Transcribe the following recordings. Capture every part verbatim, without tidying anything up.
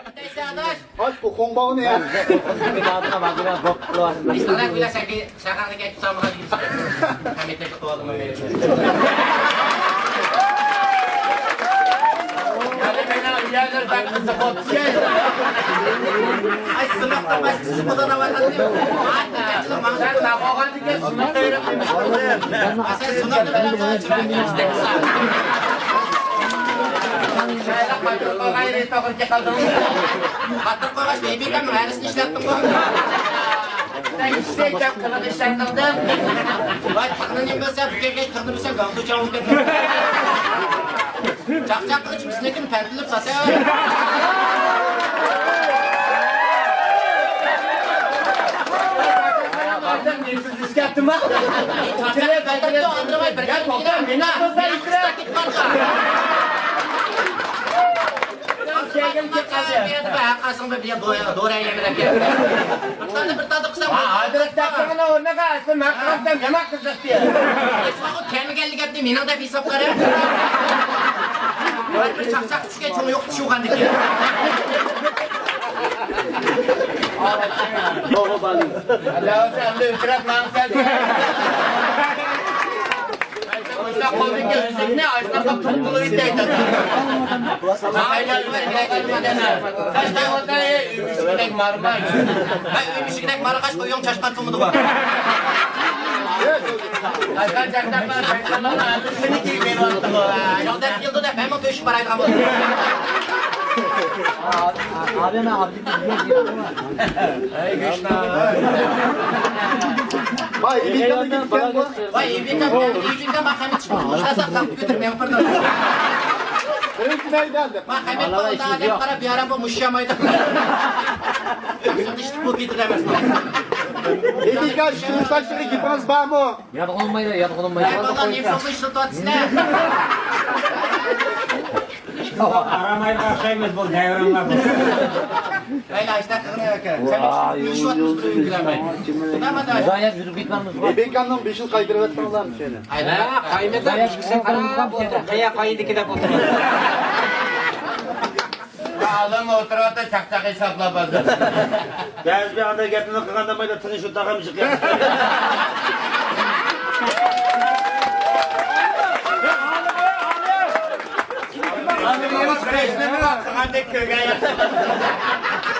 ئاچ بۇ خۇڭباۋنى يا. قاتتىق قويغاچ، بەيبىكەم ھەرىسىنى ئىشلەتتىڭغۇ؟ سەن ئىشلەي دەپ قىلىق ئىشلەتتىڭدىم. ۋاي، تىغنى نېمە بىلسە، بۇ كەيگەي تىغنى بىلسە، گاڭدۇ چاۋۇپ كەتتى. چاقچاق قىلىچ بىزنىڭكىنى پەردىلىپ ساتا. ئاندىرىماي بىر گەپ. بىر تالدا، بىر تالدا قىلساڭ. ھازىر تاپساڭ ئورنىغا، ئەسلى مەن قىلسام يامان قىزىق دېيە. كەلمىگەنلىك گەپنى مېنىڭ دەپ ھېساب قارا. بىر چاقچاق چۈشكەن چوڭ يوق چۈشۈۋالغاندىكىن. ئەمدى ئۆچرەپ ماڭسا. ئاشۇنداق قولدىكى ئۈزۈكنى ئاشۇنداق قىلىپ پۇل قىلىۋېتەي. ئۆمۈشۈكدەك مارىماي. ھە، ئۆمۈشۈكدەك مارىغاچ، ئۆيۈڭ چاشقان تۇمىدىغۇ. ياق دەپ كېلىدۇ دەپ، مەنمۇ تۆشۈپ بارايدىغان بولدۇم. ۋاي، ئىبىكا، ئىبىكا، ماقامى چىقىپ، مۇشۇ ساق تاپتى كۆتۈرمەي ئوپۇردۇم. ماقامى قارا، بىيارام بۇ مۇشۇ يامايدۇ. ئىشتىك بولۇپ كېتىدۇ ئەمەسمۇ؟ ئىبىكا، شۇ تاشلىقى گېپىڭىز بارمۇ؟ يادغا ئالمايدۇ، يادغا ئالمايدۇ. ئەي، بالىلار، نېمە سوقۇن ئىشلىتىۋاتىسىلەر؟ ئارام ئايغا ئوخشايمىز بۇ دەۋرىڭلار بۇ. مەيلى، ئاشۇنداق قىلىڭ ئاكا. سەن ئۈچۈن ئۆلۈشۈۋاتىمىز بىر ئۆيگە كىرەلمەي. نېمە دەيسىز؟ زايەت يۈرۈپ كېتىۋاتىمىز بۇ. ئېبېكاننىڭ بېشىنى قايتۇرۇۋەتمەڭلار شۇنى. ھە، قايمىدى. قايا قايدىكى دەپ ئولتۇرۇۋاتىدۇ. ئادەم ئولتۇرۇۋاتىدۇ، چاقچاق ھېسابلاپ ھازىر. بەزى بىر ئانداق گەپنى قىلغاندا مايدا تىنچ ئولتۇرغان مۇشۇ گەپ. قىلغاندەك كۆرگەن ياخشى.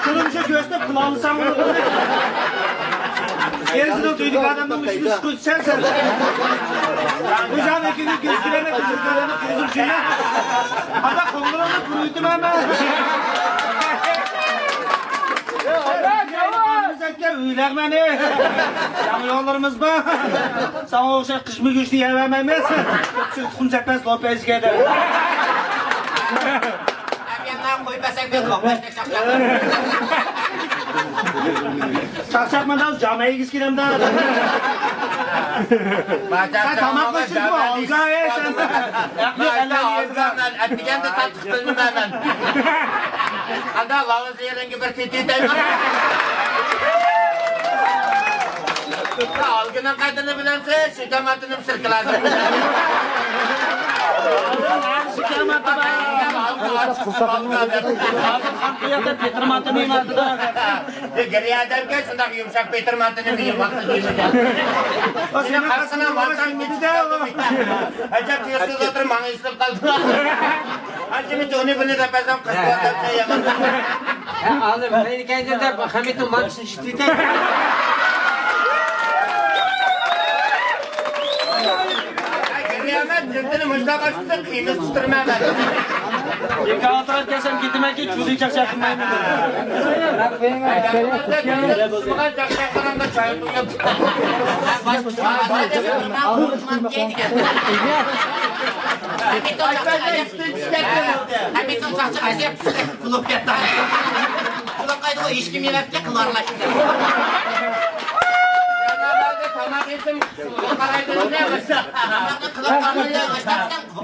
شۇنى مۇشۇ كۆرسىتىپ قىلالىساڭ بولىدۇ. ئېرىسىنىڭ تۆيدىكى ئادەمنىڭ ئۈستىنى سىقىۋېتىسەن سەن. ئۆزۈڭ ئىككىڭگە كۆز كۆرەلمەي، كۆز كۆرەلمەي، كۆزۈم شۇنداق. ئادا قوڭغۇرۇڭنى پۈرۈۋېتىمەن مەن. ئۆيلەرمەنى. ياڭ يوللىرىمىز بار. ساڭا ئوخشاش قىشمۇ گۆشنى يەۋەرمەيمىز. سۈت تۇخۇم سەپمەس لوپەزگە دەپ. قويۇپ بەرسەك بىز لوپەزگە چاقچاق. چاقچاق مەن ھازىر جامە يېگۈسى كېلەمدۇ. سەن تاماق قىلىشتىن ئالغا ئەي سەن. ئەتىگەندە تاتلىق بىلمىمەن مەن. قانداق لاۋزا يېرىڭگە بىر تېتىيتەيمەن. ئالگىنىڭ قەدرىنى بىلەمسىز؟ شىكاماتىنىم سىركىلاتىر. شىكاماتى بار. ھازىر خام قۇياقتا پېتىرماتىنى يېمەيدۇ. گىرى ئادەمگە شۇنداق يۇمشاق پېتىرماتىنى يېمەكتە دېمىگەن. سېنىڭ قارىسىنا ماڭساڭ كېتىدۇ. ئەجەب تېز تېز ئولتۇرۇپ ماڭا ئېسىلىپ قالدى. ئاچىمى جونى بۇنى دەپ بەرسەم قىز بولۇپ دەپسە يامان. ھە، ھازىر مەيلىكەيدە دەپ خەمىتۇ مانچىسىنى ئىشلىتىۋېتەي. گىرى ئەمەس، جىلدىنى مۇشۇنداق ئاچقۇزۇپ قىيمىسى تۇتۇرمەن مەن. يېكە ئولتۇرۇپ كەلسەم كېتىمەنكى، چۈلى چاقچاق قىلمايمەن. ھېچكىم يېمەپتۇ، قىلارلاشتى. تاماق يېسەم، قارايدۇ، نېمە؟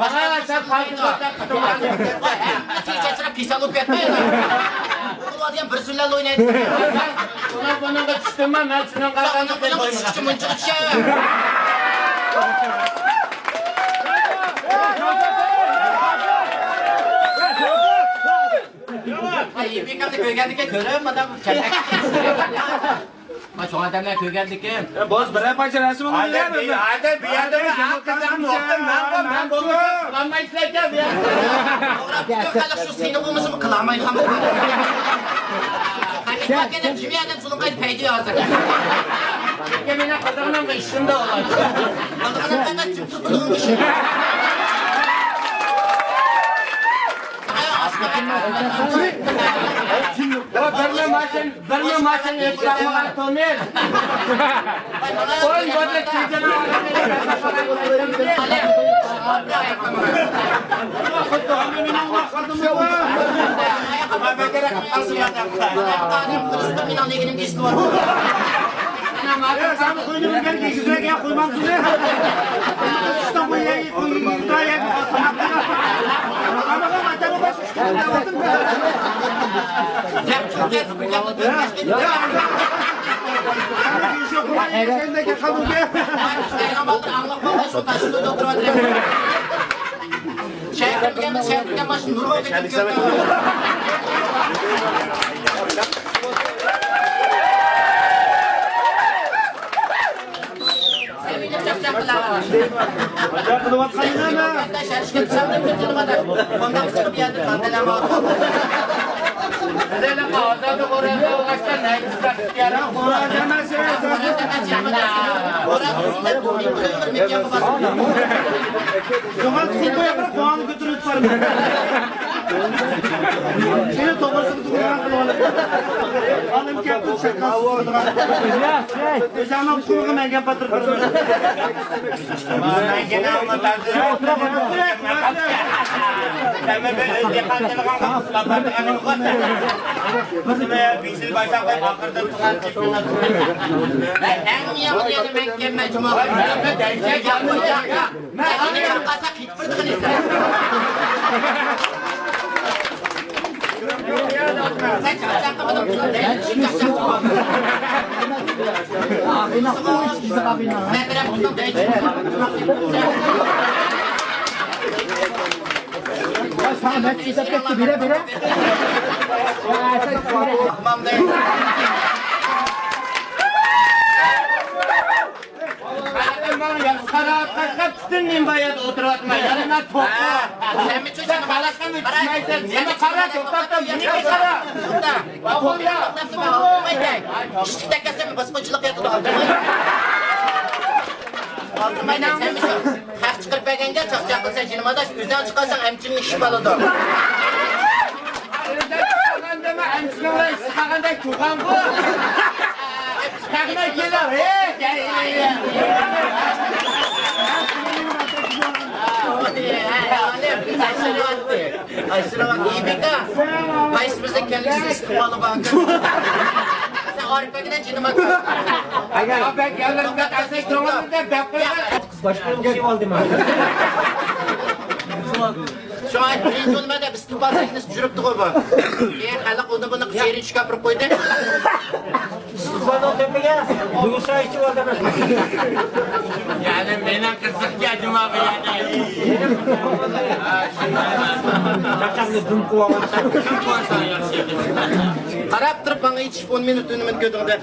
ماڭا سەن پاكىز ئويناپ تۇرما. ھەممىسى چاچراپ كېسەل بولۇپ كەتتى. ئۇلار دېگەن بىر سۈرلەر ئوينايدۇ. ئۇلار بۇنىڭغا چۈشتۈممۇ، مەن سېنىڭ قارىغاندا بۇنىڭغا چۈشتۈم، مۇنچىغا چۈشە. ئىبىكامنى كۆرگەندىكىن كۆرۈپ، مانا كەلمەك. ما شۇ ئادەملەر كۆرگەندىكىن. بوز بىرەر پارچە رەسىم ئالىمىز. ھازىر بۇ يەردە ئەڭ قىزىق نۇقتا مەن بولدۇم، مەن بولدۇم. قىلالمايسىلەركەن بۇ يەردە. توغرا، پۈتۈن خەلق شۇ سېنى بولمىسىمۇ قىلالمايدىغان بولدى. قەمىت باركەن، جىمى ئادەم سۇنۇقاي پەيدى ھازىر. لېكىن مېنىڭ قىزىغىنىڭ ئىشىمدا ئۇلار. قىزىغىنىڭ ئەمەس، جىم تۇرىدىغان ئىشى. بىرنى ماشىنا، بىرنى ماشىنا ئېلىپ چاقمىغان تونېل. ئون بوتۇل كېچىنىڭ شۇڭا تۇتۇپ قويۇپ، قوڭىنى كۆتۈرۈپ بارىمەن. سېنى توغرىسىغا تۇغرىغان قىلىۋالىمەن. ئانام كەپتۇ، شاكاسىز تۇرىدىغان. ئۆزۈڭنىڭ تۇغرىغا مەن گەپ باتۇرۇپ بېرىمەن. ئەڭ يامان يەنە مەن كەلمەي جۇما. مەن ئانا قالسا قېتىپ بېرىدىغان ئىدىم. ماڭا ياخشى قارا، قاچقان پۈتۈن نېمە بار يەردە ئولتۇرۇۋاتىمەن. يەنە مەن توققا. ھەممە چوچىنى قاراشقا چۈشمەيسەن. يەنە قارا، توختاپ، توختاپ، مېنىڭكى قارا. توختاپ، توختاپ. ئىشتىكتە كەلسەم باسقۇنچىلىق ياتىدۇ. ئالتۇن باي دەيسەنمۇ شۇ؟ خەق چىقىرىپ بەرگەنگە چاقچاق قىلسا جېنىم ئاداش، ئۆزۈڭ چىقارساڭ ئەمچىنىڭ ئىشى بولىدۇ. ئۆزۈڭ چىقارغاندىمۇ ئەمچىنىڭ ئىشى قالغاندەك تۇرغانغۇ. چىقارماي كېلىڭ، ھېي، كەل. ئاشۇرۇۋەتتى. ئاشۇرۇۋەتتى. ئىبىكا، قايسىمىزنىڭ كەلگۈسى ئىستىقبالى باركەن؟ سەن ئارىپ بەگنى جېنىم ئاكا. ئەگەر بەك ياللىرىمدا قالساك تۇرۇڭلار دەپ دەپ قويغان. باشقىلارنى ئوخشاپ ئالدىم ھە. شۇڭا بىرىنچى بولىمەن دەپ ئىستىقبال سەھنىسىدە يۈرۈپتىغۇ بۇ. ئى، خەلق ئۇنى بۇنى قىچىرى چىقارىپ قويدى. ئىستىقبالنىڭ تۆپىگە بۇيرۇسا ئىچىۋالدى. يەنى مېنىڭ قىزىق گەجىما بۇ يەردە. چاقچاقنى دۈم قىلىۋالغان. قاراپ تۇرۇپ ماڭا يېتىشىپ ئون مىنۇت ئۈنۈمىنى كۆردۈڭ دە.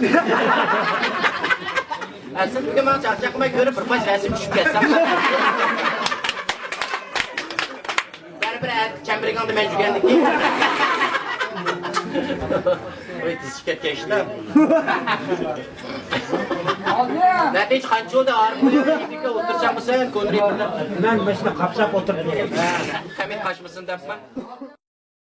ئەسلىدە ماڭا چاقچاقماي كۆرۈپ بىر پاچ رەسىم چۈشۈپ كەتسەم. بەرىبىر ئەتە چەمبىرىكىڭدە مەن جۈگەندىكى. ۋاي، تىزىشىپ كەتكەن ئىشلار. نەتىجە قانچە بولدى؟ ئارىمغا ئۆيدىكى ئولتۇرساڭمۇ سەن، كونىرى بىلەن. مەن ماشىنا قاپساپ ئولتۇرۇپ. ھە، خەمىت قاچمىسۇن دەپمۇ؟